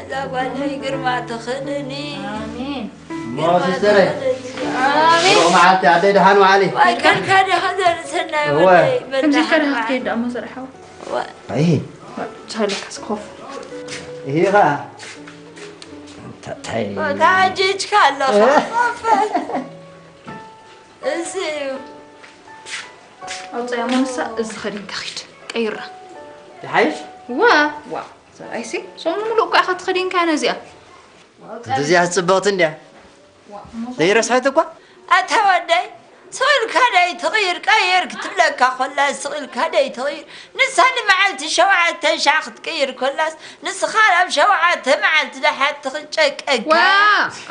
እዛ ጓለይ ግርማ ትኽእልኒ። ኣሜን። እሞ ሲስተረይ ትኽእልኒ። ብሩኽ መዓልቲ ኣደይ ደሓን ውዓሊ። ዋይ ከልካ ዲኻ ዘርእሰናይ እወ። ወደይ ከምዚ በላሓ ከደኻ መዓልቲ። ትከይድ ደኣ እሞ ዘርሓው። ወ- ይሄ ቻለካስ ኮፍ። ይሄ ኸዓ እንታይ ታጅጅካ ኣለኻ። እዚ እዩ። ኣውፅያ እሞ ንሳ እዚ ኸዲንካ ኺድ ቀይራ። ይሓይሽ ዋ ዋ ሰብኣይሲ ሰሙን ሙሉእ እኮ ኢኻ ተኸዲንካ ነዚኣ። እዚኣ ጽብቕቲ እንድያ ዘይረስሐት እኳ ኣታ ወደይ ስቕ ኢልካ ደይ ትቕይር ቀየር ክትብለካ ኮላ ስቕ ኢልካ ደይ ትቕይር። ንሳ ንመዓልቲ ሸውዓተ ሻዕ ክትቅይር ኮላስ ንስኻ ናብ ሸውዓተ መዓልቲ ደሓር ትኽጨቀካ። ዋ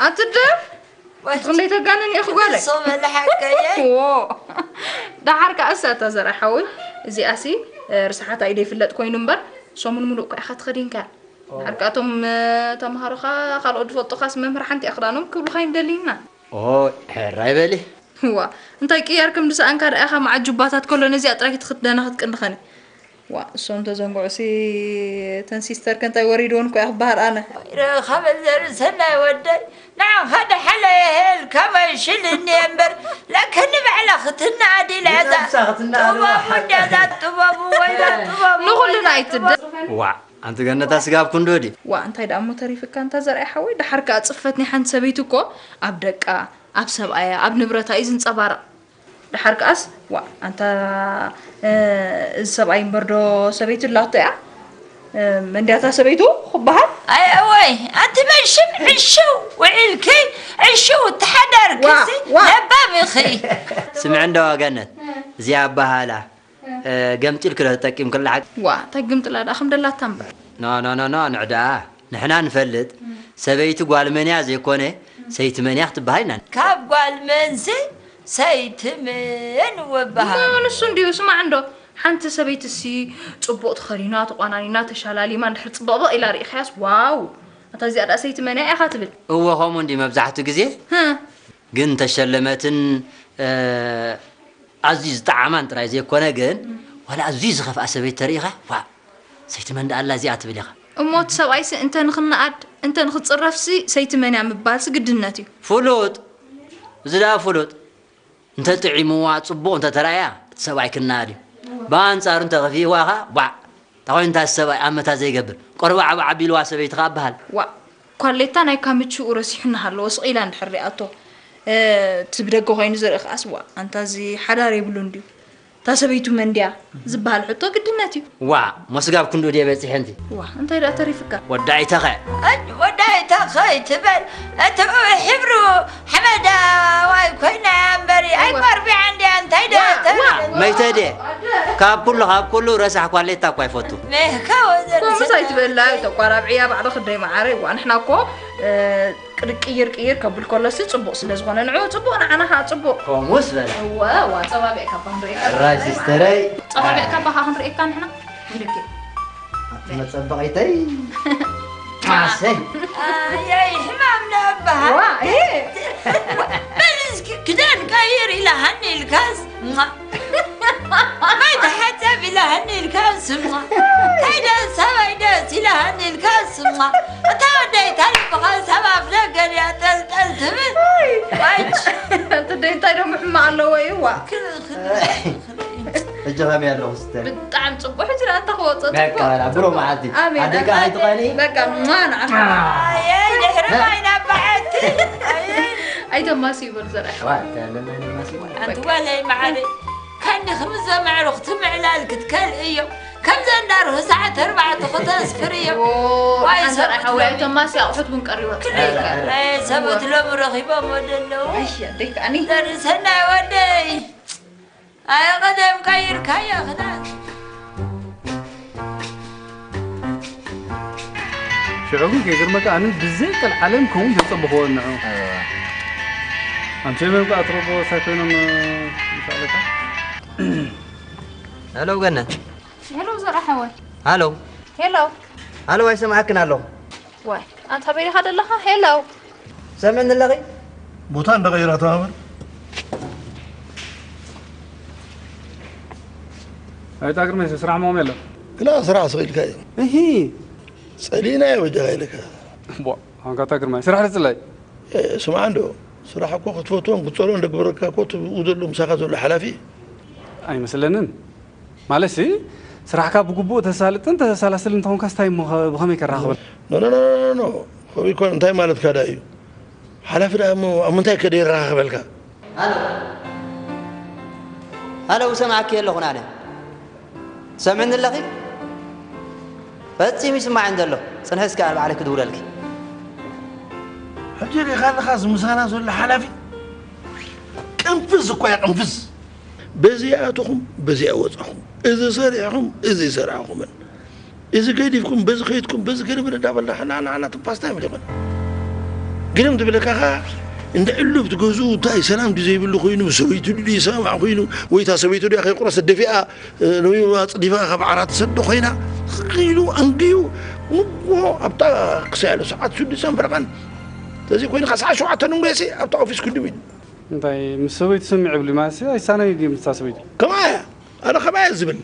ኣትድር ክንደይ ተጋንን ኢኺ ጓለይ። ንሱ በለ ሓቀየ። ዎ ዳሓር ከኣ እሳ እታ ዘርኣ ሓወይ እዚኣሲ ርስሓታ እዩ ደይፍለጥ ኮይኑ እምበር ሰሙን ሙሉእ እኳ ኢኻ ተኸዲንካ። ዳሓር ከኣቶም ተምሃሮኻ ካልኦት ዝፈልጡኻስ መምህር ሓንቲ እያ ክዳኖም ክብሉኻ ይንደልዩና። ኦ ሕራይ በሊ ዋ እንታይ ቅያር ከም ዝሰኣንካ ደኣ ኢኻ መዓት ጁባታት ከሎ ነዚኣ ጥራይ ክትኽደና ክትቅንኸኒ። ዋ እሶም ተዘንግዑሲ እተን ሲስተር ከንታይ ወሪድወን እኮ እያ ክበሃል ኣነ። ረኸበ ዘርሰናይ ወደይ ንዓኻ ደሓለ የሄል ካባይ ሽልኒ እምበር ለከኒ ባዕላ ክትናኣድ ኢላ እዛ ነብሳ ክትናኣድ ጥበቡ እንድያ እዛ ጥበቡ ወይላ ጥበቡ ንኹልና ወይላ ኣይትደ- ጥበቡ። ዋዕ ኣንቲ ገነታ ስጋብ ክንዶ ድዩ ዋ እንታይ ደኣ እሞ ተሪፍካ እንታ ዘርኣይ ሓወይ ደሓር ከኣ ጽፈት ናይ ሓንቲ ሰበይቲ እኮ ኣብ ደቃ ኣብ ሰብኣያ ኣብ ንብረታ እዩ ዝንጸባረቕ። ደሓር ከኣስ ዋ ኣንታ እ፣ እዚ ሰብኣይ እምበር ዶ ሰበይቱ ላቶ እያ መንድያታ ሰበይቱ ክበሃል ኣይ እወይ ኣንቲ መሽም ዕሽው ውዒልኪ ዕሽው ተሓዳርክሲ ዋ። ለባም ኢኺ። ስምዕ እንደ ዋገነት እዚኣ ኣባሃላ ገምጢልኪ ዶ ተጠቂምክላ ሓቂ ዋ እንታይ ግምጥላ ደኣ ከም ደላታ እምበር ኖ ኖ ኖ ኖ ንዕዳ ንሕና ንፈልጥ ሰበይቲ ጓል መንያ ዘይኮነ ሰይቲ መንያ ክትበሃል ኢና ካብ ጓል መንሲ ሰይቲ ምን ወበሃል እሞ ንሱ እንድዩ ስማዕ እንዶ ሓንቲ ሰበይቲ ሲ ጽቡቕ ተኸዲና ተቋናኒና ተሻላሊማ እንድሕር ጽበቕበቕ ኢላ ርኢኻያስ ዋው ኣታ እዚኣ ደኣ ሰይቲ መንያ ኢኻ ትብል እወ ከምኡ እንዲ መብዛሕትኡ ግዜ ህ ግን ተሸለመትን ኣዝዩ ዝጠዓማን ጥራይ ዘይኮነ ግን ዋላ ኣዝዩ ዝኸፍኣ ሰበይቲ ተርኢኻ ዋ ሰይቲ መን ደኣ ኣላ እዚኣ ትብል ኢኻ እሞ እቲ ሰብኣይሲ እንተ ንኽነኣድ እንተ ንኽጽረፍሲ ሰይቲ መንያ ምባልሲ ግድነት እዩ ፍሉጥ እዚ ደኣ ፍሉጥ እንተ ጥዒምዋ ጽቡቕ እንተ ተራእያ እቲ ሰብኣይ ክነኣድ እዩ ብኣንጻሩ እንተ ከፊእዋ ኸኣ ባዕ እንታይ ኮይኑ እንታይ ሰብኣይ ኣመታ ዘይገብር ቆርባ ዓቢ ዓቢ ኢልዋ ሰበይቲ ኸኣ በሃል ዋ ኳሌታ ናይ ካምችኡ ረሲሑ እናሃለወ ስቕ ኢላ እንድሕር ሪኣቶ እቲ ብደገ ኮይኑ ዝርኢ ከኣስ ዋ ኣንታ እዚ ሓዳር የብሉን ድዩ እታ ሰበይቱ መን ድያ ዝበሃል ሕቶ ግድነት እዩ ዋ ሞስጋብ ክንዱ ድየ በጺሐ እንቲ ዋ እንታይ ደኣ ተሪፍካ ወዳኢተኸ ወዳይ ተኸይ ትበል እቲ ሕብሩ ሓመዳዋይ ኮይና እምበሪ ኣይቆርቢዓ እንድያ እንታይ ደኣ ዋ፣ ዋ። ተብል መይተድየ ካብ ኩሉ ካብ ኩሉ ረሳሕ ኳሌታ እኳ ይፈቱ ሜህካ ከምኡስ ወዘርሰ ኣይትበላ ተቋራብዕያ ባዕልኺ ደይ መዓረይ ዋ ንሕና እኮ እ፣ ቅድ ቅይር ቅይር ከብል ከሎሲ ጽቡቕ ስለ ዝኾነ ንዑ ጽቡቕ ንዓና ከዓ ጽቡቕ ከምኡስ በለ እወ ዋ ጸባቢዕ ካባ ክንርእየካ ራይ ሲስተረይ ጸባቢዕ ካባኻ ክንርእየካ ንሕና ምልክት ኣቲ መጸበቒተይ ማሰይ ኣየይ ሕማም ነባሃ ዋ እ፣ በል እስኪ ክዳን ቀይር ኢላሃኒ ኢልካስ ማይ ተሓጸብ ኢላሃኒ ኢልካስ ማ እንታይ ደስ ሰባይ ደስ ኢላሃኒ ኢልካስ ማ እታ ወደይ ታሪፍኻ ሰባብ ነገር እያ ጠልጠል ትብል ዋጅ እንተ ደይ እንታይ ደሞ ሕማቕ ኣለዎ እዩ ዋ ሕጂ ከመይ ኣለኹ ስተር ብጣዕሚ ጽቡቅ ሕጂ ደኣ እንተ ክወጽእ በቃ በላ ብሮ መዓልቲ ኣሜን። ኣደጋ ኣይትቐኒ በቃ ማ ንዓኻ ኣየይ ድሕሪ ማይ ናብ በዓቲ ኣየይ ኣይተማሲ ይበል ዘርኣይ ዋ ተለመኒ ማሲ ኣንቲ ጓለይ መዓረይ ከኒ ክምዘ መዕሩኽቲ ምዕላል ክትከል እዮ ከምዘ እንዳርሁ ሰዓት ኣርባዕተ ክተስፍር እዮ ዋይ ኣንተ ሰብት ሓወይ ሎሚ ኣይተማሲ ኣቑሑት እውን ቀሪቦ ኣይ ሰብት ሎሚ ረኺቦሞ ደለዉ ኣይ ኣደይ ከዓኒ ዘርኢ ሰናይ ወደይ ኣየ ቀደም ቀይርካዮ ክዳን ሽዑ ግን ከይገርመካ ኣነ ብዘይ ቀልዓለም ከምኡ ተጸበኽዎ ንዑ ኣንቸመን ኳ ኣትረቦ ሳይ ኮይኖም ይሳለካ ሄሎ ገነት ሄሎ ዘርኣ ሓወይ ሃሎ ሄሎ ሃሎ ኣይሰማዕክን ኣለኹ ዋይ ኣንታ በይኻ ደለኻ ሄሎ ሰምዕኒ ኣለኺ ቦታ እንደቀይራ ተባበር ኣይታ ግርመይ ስራሕ ሞም የለን ክላ ስራሕ ስቕ ኢልካ እዩ እሂ ጸሊእናዮ በጃኻ ኢለካ። ቦ ኣንካታ ግርማይ ስራሕ ልጽላይ። ስማዕ እንዶ፣ ስራሕ እኮ ክትፈትዎን ክትጸልኦን ደግበረካ እኮ እቲ ብኡ ዘሎ ምሳኻ ዘሎ ሓላፊ። ኣይመስለንን። ማለትሲ ስራሕካ ብግቡእ ተሳልጥን ተሳላስልን እንተኾንካስ እንታይ እሞ ብኸመይ ከራኽበል? ኖ ኖ ኖ ኖ ኖ። ከምኡ ይኮን፣ እንታይ ማለትካ ደኣ እዩ? ሓላፊ ደኣ እሞ ኣብ ምንታይ ከደ ይረኻኸበልካ? ሃሎ ሃሎ፣ እሰምዓኪ ኣለኹ ኣነ። ትሰምዕኒ ኣለኺ? ፈጺሙ ይስማዕ እንተሎ ጽንሒ እስከ ኣነ ባዕለይ ክድውለልኪ። ሕጂ ሪኻ ኣለኻስ ምሳና ዘሎ ሓላፊ ቅንፍዝ እኳ እያ ቅንፍዝ። በዚ ኣትኹም በዚ ኣወጻኹም፣ እዚ ሰሪሕኹም እዚ ይሰርሕኹምን፣ እዚ ገዲፍኩም በዚ ከይድኩም በዚ ገርብር እንዳበልና ሕና ንዓና ትንፋስና ይምልኹን። ግርም ትብለካ ኸዓ እንደ ዕሉብ ትገዝኡ እንታይ ሰላም ድዩ ዘይብሉ ኮይኑ፣ ሰበይቱ ድዩ ይሰማማዕ ኮይኑ፣ ወይ እታ ሰበይቱ ድያ ከይቁረሰት ደፊኣ ንበይኑ ኣጽዲፋ ካብ ዓራት ሰዶ ኮይና ኢሉ ኣንግዩ ንጎ ኣብታ ክሳያሉ ሰዓት ሽዱሽተን ፈረቓን ተዘይ ኮይኑ ካብ ሰዓት ሸውዓተ ንንጎ ሲ ኣብታ ኦፊስ ክድም ኢሉ። እንታይ ምስ ሰበይቱ ስምዕ ይብሉ ማለት ኣይሳነን እዩ ድዩ ምስታ ሰበይቱ? ከማይ እያ። ኣነ ከማይ እየ ዝብል።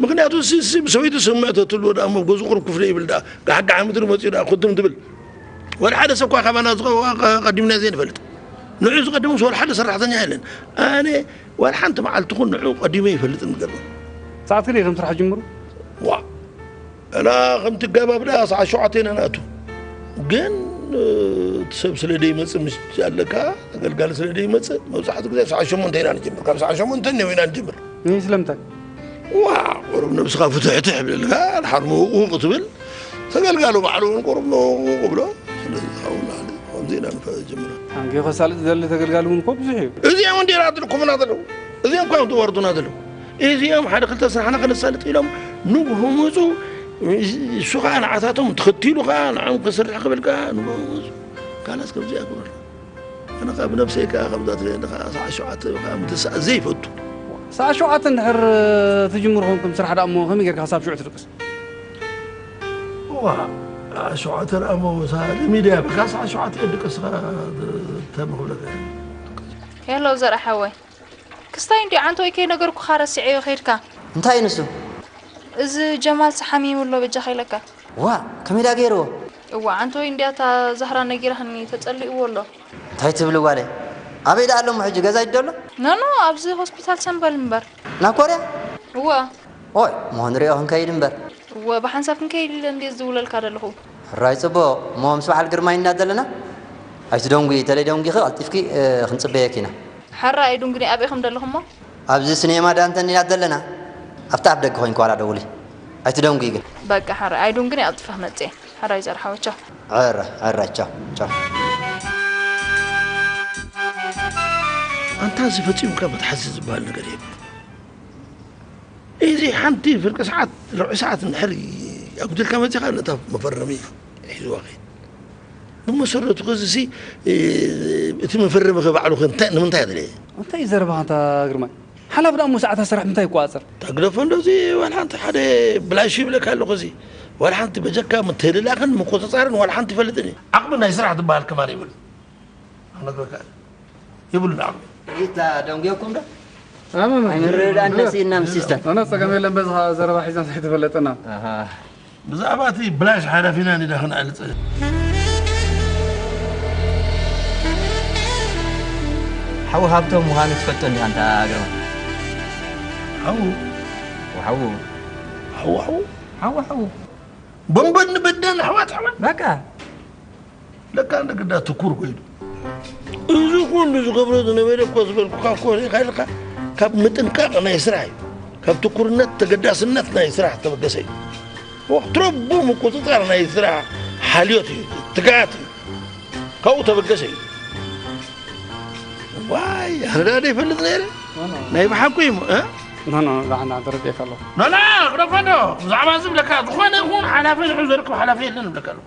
ምክንያቱ ሲ ሲ ሰበይቱ ስምዕ ተትልዎ ደኣ እሞ ገዙ ቁሩብ ክፍለ ይብል ደኣ ጋሕጋሕ ምድሪ መፅኡ ደኣ ኩትም ትብል። ወላ ሓደ ሰብ እኳ ካባና ዝቐ- ቀዲምና ዘይንፈልጥ። ንዑ ዝቐድምስ ወላ ሓደ ሰራሕተኛ የለን። ኣነ ዋላ ሓንቲ መዓልቲ ኹን ንዑ ቀዲመ ይፈልጥን ዝገርም። ሰዓት ክንደይ ከም ስራሕ ጅምሩ? ዋ ኣላ ከምቲ ጋባብ ደኣ ሰዓት ሸውዓተ ኢና ንኣቱ። ግን እቲ ሰብ ስለ ደይመጽእ ምስ ኣለካ ተገልጋሊ ስለ ደይመጽእ መብዛሕትኡ ግዜ ሰዓት ሸሞንተ ኢና ንጅምር። ካብ ሰዓት ሸሞንተ እኒኦ ኢና ንጅምር። ይህ ስለምንታይ? ዋ ቁሩብ ነብስኻ ፍትሕትሕ ይብለልካ፣ ድሓር ምውቕ ትብል። ተገልጋሉ ባዕሉ እውን ቁሩብ ምውቕ ብሎ። ስለዚ ዝኸውን ኣለ። ከምዚ ኢና ንፈ- ጅምር። ኣንጌ ከሳልጥ ዝደሊ ተገልጋሊ እውን እኮ ብዙሕ እዩ። እዚኦም እንዲራ ኣድልኩምና ዘለዉ። እዚኦም እኳ እዮም ትወርዱና ዘለዉ። እዚኦም ሓደ ክልተ ስራሕና ከነሳልጥ ኢሎም ንግሆ መፁ። እሱ ከዓ ንዓታቶም ተኸቲሉ ከዓ ንዕኦም ከስርሕ ክብል ከዓ ንግሆ መፁ። ካላስ ከምዚኣ ክብረና። ኣነ ከዓ ብነብሰይ ከዓ ከምዛ ትሪአኒ ከዓ ሰዓት ሸውዓተ ከዓ ምትሳእ ዘይፈቱ። ሰዓት ሸውዓተ እንድሕር ትጅምሩ ኮንኩም ስራሕ ደኣ እሞ ከመይ ጌርካ ክሳብ ሽዑ ትድቅስ? እዋ ሸውዓተ ደኣ እሞ ምሳ ልሚድ እያ በቃ ሰዓት ሸውዓተ እየ ድቅስ እንታይ ምኽብለካ። ሄሎ ዘርኣ ሓወይ። ክስታይ እንዲ ዓንተወይ ከይነገርኩኻ ረሲዐዮ ከይድካ። እንታይ እዩ ንሱ? እዚ ጀማልሲ ሓሚሙ ኣሎ በጃኻ ኢለካ። ዋእ ከመይ ደኣ ገይርዎ? እዋእ ዓንተወይ እንድያ እታ ዛህራ ነጊራትኒ ተጸሊእዎ ኣሎ። እንታይ ትብሊ ጓለይ? ኣበይ ደኣ ኣሎ እሞ ሕጂ ገዛ ይዶ ኣሎ? ኖኖ ኣብዚ ሆስፒታል ሰምበል እምበር። ናብ ኮርያ? እወ። ኦይ እሞ ንሪኦ ክንከይድ እምበር። እወ ብሓንሳብ ክንከይድ ኢለ እንድየ ዝድውለልካ ዘለኹ። ሕራይ ጽቡቕ እሞ ምስ በዓል ግርማይ ኢና ዘለና። ኣይትደንጉዪ ተለይ ደንጒኺ ቀልጢፍኪ ክንጽበየኪ ኢና። ሓራ ኣይዱንግኒ ኣበይ ከም ዘለኹሞ? ኣብዚ ስኔማ ዳንተን ኢና ዘለና። ኣብቲ ኣፍ ደገ ኮይንኪ ዋላ ደውሊ። ኣይትደንጉዪ ግን። በቃ ሓራ ኣይዱንግኒ ቀልጢፈ ክመጽእ እየ። ሓራይ ዘርሓወ ቻው። ሕራይ ሕራይ ቻው ቻው። ኣንታ እዚ ፈጺምካ መትሓዚ ዝበሃል ነገር የብሉ። እዚ ሓንቲ ፍርቂ ሰዓት ርብዒ ሰዓት እንድሕር ኣጉዲልካ መጺኻ ነታ መፈረሚ ሒዝዋ ከይድ። ብመሰረቱ ከዚ ሲ እቲ መፈረሚ ከ ባዕሉ ከ እንታይ ንምንታይ ኣድለየ? እንታይ እዩ ዘረባኻ ኣንታ ግርማይ? ሓላፊ ደኣ እሞ ሰዓታት ስራሕ ምንታይ ይቆጻጸር? ተግደፎ እንዶ እዚ ዋላ ሓንቲ ሓደ ብላሽ ይብለካ ኣለኹ እዚ ዋላ ሓንቲ በጀካ ምትህልላኽን ምቁጽጻርን ዋላ ሓንቲ ይፈልጥን እዩ። ዓቕሚ ናይ ስራሕ ዝበሃል ከማን ይብሉ። ክነግረካ እየ። የብሉን ዓቕሚ። ይታ ደንጉየኩም ዶ? ኣይንረዳእን ተስኢና ምስ ሲስተር። ኣነ ጸገም የለን በዚ ዘረባ ሒዛ እንታይ ተፈለጠና? ብዛዕባ እቲ ብላሽ ሓላፊና እንዲና ክነዕልጽ። ሓው ሃብቶም ምዃኑ ትፈልጦ እንዲኻ ኣንታ ግርማ? ሓው ሓው ሓው ሓው ሓው ሓው በንበን በደን ኣሕዋት ኣሕዋት በቃ ለካ እንደ ግዳ ትኩር ኮይኑ እዚ ኩሉ ዝገብሮ ዝነበረ እኮ ዝበልኩካ እኮ ሪኢኻ ኢልካ ካብ ምጥንቃቕ ናይ ስራሕ እዩ ካብ ትኩርነት ተገዳስነት ናይ ስራሕ ተበገሰ እዩ ወትረቡ ምቁፅፃር ናይ ስራሕ ሓልዮት እዩ ትግኣት እዩ ካብኡ ተበገሰ እዩ ዋይ ኣነ ዳ ይፈልጥ ነይረ ናይ ብሓቁ እዩ እ ኖ ኖ ላዕና ተረዲእካ ኣለኹ ኖ ኖ ክደፈዶ ብዛዕባ ዝብለካ ዝኾነ ይኹን ሓላፊ ንዑ ዘርክብ ሓላፊ የለን ይብለካ ኣለኹ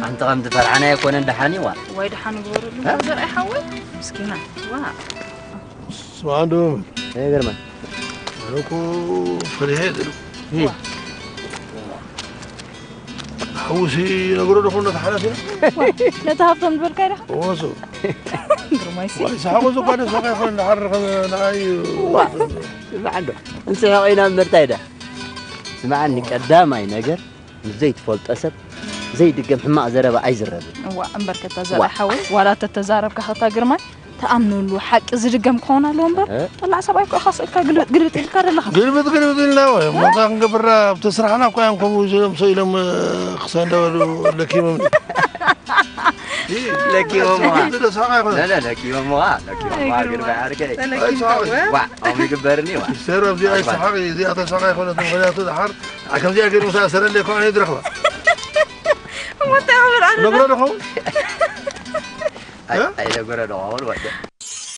ኣንቲ ከም ዝፈርሓናዮ ኣይኮነን ደሓን እዩ ዋ ዋይ ደሓን ግበረሉ ዘርኣይ ሓወይ ምስኪና ዋ ስማዕዶ ገርማ እኮ ፈሪሐ ዘለኩ ሓውሲ ነግሮ ደኹ ነቲ ሓላፊ ነቲ ሃብቶም ዝበልካ ኢኻ ወሱ ግርማይሲ ወይ ሰሓጎ ዝኾነ ሰኻ ይኾን ንሓር ከም ንኣይ ዋ ስማዕ እንዶ እንስሕቕ ኢና እምበር እንታይ ዳ ስማዓኒ ቀዳማይ ነገር ምስ ዘይትፈልጦ ሰብ ዘይድገም ሕማቕ ዘረባ ኣይዝረብን እዋ እምበር ከተዘራ ሓወይ ዋላ ተተዛረብካ ከታ ግርማይ ተኣምነሉ ሓቂ ዝድገም ክኸውን ኣለዎ እምበር ጠላዕ ሰብኣይ እኮ ኢኻ ስእልካ ግልብጥ ግልብጥ ኢልካ ዘለኻ ግልብጥ ግልብጥ ኢልና ወይ ሞታ ክንገብራ ኣብቲ ስራሕና እኮ እዮም ከምኡ ኢሎም ሰ ኢሎም ክሳይ እንዳበሉ ለኪሞም ለኪሞምዋ ተሳቃ ይኮነ ለለ ለኪሞምዋ ለኪሞምዋ ግርማይ ዓርከይ ተለኪምካወ ዋ ከምኡ ይግበርኒ ዋ ሰር ኣብዚ ኣይሰሓቅ እዚኣ ተሳቃ ይኮነት ምክንያቱ ድሓር ከምዚኣ ገይሩ ምሳ ሰረለ ይኮነ ይድረኽባ እሞ እንታይ ክብል ኣነ ነግሮ ደኸው ኣይነገረ ደዋወል ወደ